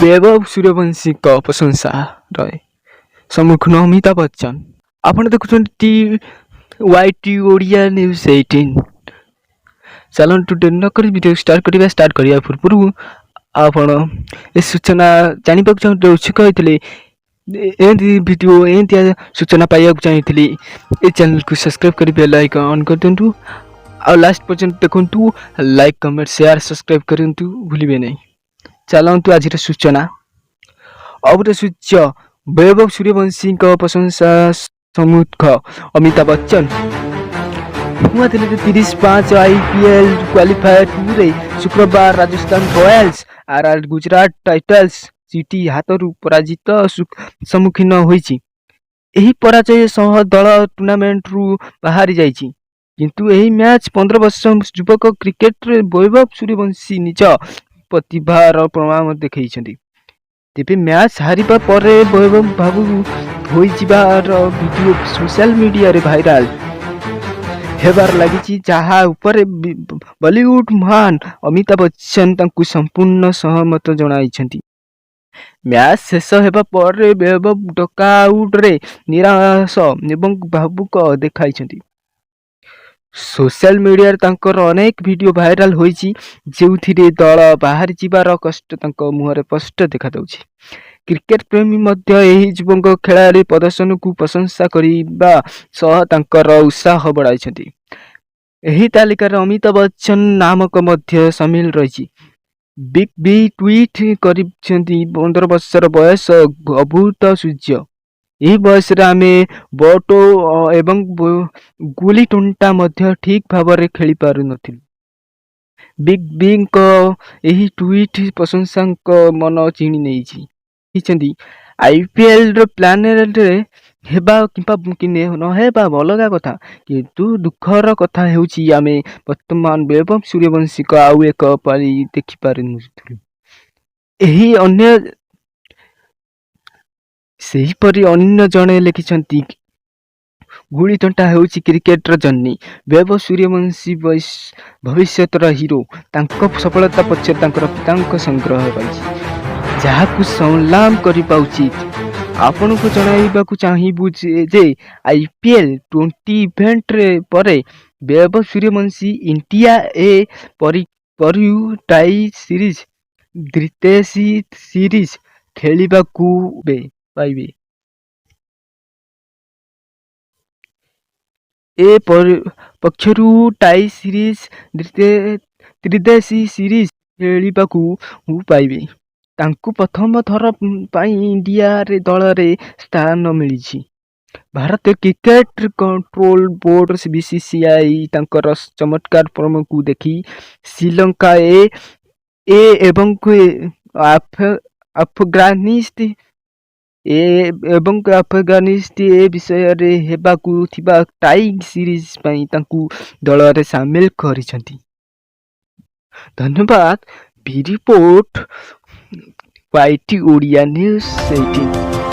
ବୈଭବ ସୂର୍ଯ୍ୟବଂଶୀଙ୍କ ପ୍ରଶଂସାର ସମ୍ମୁଖୀନ ଅମିତାଭ ବଚ୍ଚନ। ଆପଣ ଦେଖୁଛନ୍ତି ଟି ୱାଇ ଟି ଓଡ଼ିଆ ନ୍ୟୁଜ୍ 18। ଚାଲନ୍ତୁ, ଡେରି ନକରି ଭିଡ଼ିଓ ଷ୍ଟାର୍ଟ କରିବା। ଷ୍ଟାର୍ଟ କରିବା ପୂର୍ବରୁ ଆପଣ ଏ ସୂଚନା ଜାଣିବାକୁ ଚାହୁଁଥିଲେ, ଉତ୍ସୁକ ହୋଇଥିଲେ, ଏମିତି ଭିଡ଼ିଓ, ଏମିତିଆ ସୂଚନା ପାଇବାକୁ ଚାହିଁଥିଲି, ଏ ଚ୍ୟାନେଲକୁ ସବସ୍କ୍ରାଇବ୍ କରି ବେଲ୍ ଆଇକନ୍ ଅନ୍ କରିଦିଅନ୍ତୁ ଆଉ ଲାଷ୍ଟ ପର୍ଯ୍ୟନ୍ତ ଦେଖନ୍ତୁ। ଲାଇକ୍, କମେଣ୍ଟ, ସେୟାର, ସବସ୍କ୍ରାଇବ୍ କରନ୍ତୁ, ଭୁଲିବେ ନାହିଁ। ଚାଲନ୍ତୁ, ଆଜିର ସୂଚନା। ଅବୁର ସୂର୍ଯ୍ୟ ବୈଭବ ସୂର୍ଯ୍ୟବଂଶୀଙ୍କ ପ୍ରଶଂସା ସମ୍ମୁଖ ଅମିତାଭ ବଚ୍ଚନ। ନୂଆଦିଲ୍ଲୀରେ 35 ଆଇପିଏଲ୍ କ୍ୱାଲିଫାୟର 2ରେ ଶୁକ୍ରବାର ରାଜସ୍ଥାନ ରୟାଲ୍ସ ଆର୍ ଆର୍ ଗୁଜରାଟ ଟାଇଟନ୍ସ ଜିଟି ହାତରୁ ପରାଜିତ ସମ୍ମୁଖୀନ ହୋଇଛି। ଏହି ପରାଜୟ ସହ ଦଳ ଟୁର୍ଣ୍ଣାମେଣ୍ଟରୁ ବାହାରି ଯାଇଛି। କିନ୍ତୁ ଏହି ମ୍ୟାଚ୍ 15 ବର୍ଷ ଯୁବକ କ୍ରିକେଟର ବୈଭବ ସୂର୍ଯ୍ୟବଂଶୀ ନିଜ ପ୍ରତିଭାର ପ୍ରମାଣ ଦେଖାଇଛନ୍ତି। ତେବେ ମ୍ୟାଚ୍ ହାରିବା ପରେ ବୈଭବ ଭାବୁକ ହୋଇଯିବାର ଭିଡ଼ିଓ ସୋସିଆଲ ମିଡ଼ିଆରେ ଭାଇରାଲ ହେବାର ଲାଗିଛି, ଯାହା ଉପରେ ବଲିଉଡ ମହାନ ଅମିତାଭ ବଚ୍ଚନ ତାଙ୍କୁ ସମ୍ପୂର୍ଣ୍ଣ ସହମତ ଜଣାଇଛନ୍ତି। ମ୍ୟାଚ୍ ଶେଷ ହେବା ପରେ ବୈଭବ ଡଗଆଉଟରେ ନିରାଶ ଏବଂ ଭାବୁକ ଦେଖାଇଛନ୍ତି। ସୋସିଆଲ ମିଡ଼ିଆରେ ତାଙ୍କର ଅନେକ ଭିଡ଼ିଓ ଭାଇରାଲ ହୋଇଛି, ଯେଉଁଥିରେ ଦଳ ବାହାରିଯିବାର କଷ୍ଟ ତାଙ୍କ ମୁହଁରେ ସ୍ପଷ୍ଟ ଦେଖାଦେଉଛି। କ୍ରିକେଟ ପ୍ରେମୀ ମଧ୍ୟ ଏହି ଯୁବକ ଖେଳାଳି ପ୍ରଦର୍ଶନକୁ ପ୍ରଶଂସା କରିବା ସହ ତାଙ୍କର ଉତ୍ସାହ ବଢ଼ାଇଛନ୍ତି। ଏହି ତାଲିକାରେ ଅମିତାଭ ବଚ୍ଚନ ନାମକ ମଧ୍ୟ ସାମିଲ ରହିଛି। ବିଗ୍ ବି ଟ୍ୱିଟ୍ କରିଛନ୍ତି, "15 ବର୍ଷର ବୟସ ଅଦ୍ଭୁତ ସୂର୍ଯ୍ୟ। ଏହି ବୟସରେ ଆମେ ବଟ ଏବଂ ଗୁଲି ଡଣ୍ଡା ମଧ୍ୟ ଠିକ୍ ଭାବରେ ଖେଳି ପାରୁନଥିଲୁ।" ବିଗ୍ ବିଙ୍କ ଏହି ଟ୍ୱିଟ୍ ପ୍ରଶଂସକଙ୍କ ମନ ଜିଣି ନେଇଛି। କହିଛନ୍ତି, "ଆଇପିଏଲ୍ର ଫାଇନାଲରେ ହେବା କିମ୍ବା ନହେବା ଅଲଗା କଥା, କିନ୍ତୁ ଦୁଃଖର କଥା ହେଉଛି, ଆମେ ବର୍ତ୍ତମାନ ବୈଭବ ସୂର୍ଯ୍ୟବଂଶୀଙ୍କ ଆଉ ଏକ ପାଳି ଦେଖିପାରୁନଥିଲୁ।" ଏହି ଅନ୍ୟ ସେହିପରି ଅନ୍ୟ ଜଣେ ଲେଖିଛନ୍ତି, "ଗୁଳିଡଣ୍ଡା ହେଉଛି କ୍ରିକେଟର ଜନନୀ। ବୈଭବ ସୂର୍ଯ୍ୟବଂଶୀ ଭବିଷ୍ୟତର ହିରୋ। ତାଙ୍କ ସଫଳତା ପଛରେ ତାଙ୍କର ପିତାଙ୍କ ସଂଗ୍ରହ ରହିଛି, ଯାହାକୁ ସଲାମ କରିବା ଉଚିତ।" ଆପଣଙ୍କୁ ଜଣାଇବାକୁ ଚାହିଁବୁ ଯେ ଆଇପିଏଲ୍ 20 ଇଭେଣ୍ଟରେ ପରେ ବୈଭବ ସୂର୍ଯ୍ୟବଂଶୀ ଇଣ୍ଡିଆ ଏ ପକ୍ଷରୁ ଟାଇ ସିରିଜ୍ ତ୍ରିଦେଶୀ ସିରିଜ୍ ଖେଳିବାକୁ ପାଇବେ। ଏ ପକ୍ଷରୁ ଟାଇ ସିରିଜ୍ ତ୍ରିଦେଶୀ ସିରିଜ୍ ଖେଳିବାକୁ ପାଇବେ। ତାଙ୍କୁ ପ୍ରଥମ ଥର ପାଇଁ ଇଣ୍ଡିଆ ଏ ଦଳରେ ସ୍ଥାନ ମିଳିଛି। ଭାରତୀୟ କ୍ରିକେଟ କଣ୍ଟ୍ରୋଲ ବୋର୍ଡ ବିସିସିଆଇ ତାଙ୍କର ଚମତ୍କାର ଫର୍ମକୁ ଦେଖି ଶ୍ରୀଲଙ୍କା ଏ ଏବଂ ଆଫଗାନିସ୍ତାନ ଏ ଏବଂ ଆଫଗାନିସ୍ତାନ ଏ ବିଷୟରେ ହେବାକୁ ଥିବା ଟାଇ ସିରିଜ୍ ପାଇଁ ତାଙ୍କୁ ଦଳରେ ସାମିଲ କରିଛନ୍ତି। ଧନ୍ୟବାଦ। ବି ରିପୋର୍ଟ, ୱାଇଟି ଓଡ଼ିଆ ନ୍ୟୁଜ୍ 18।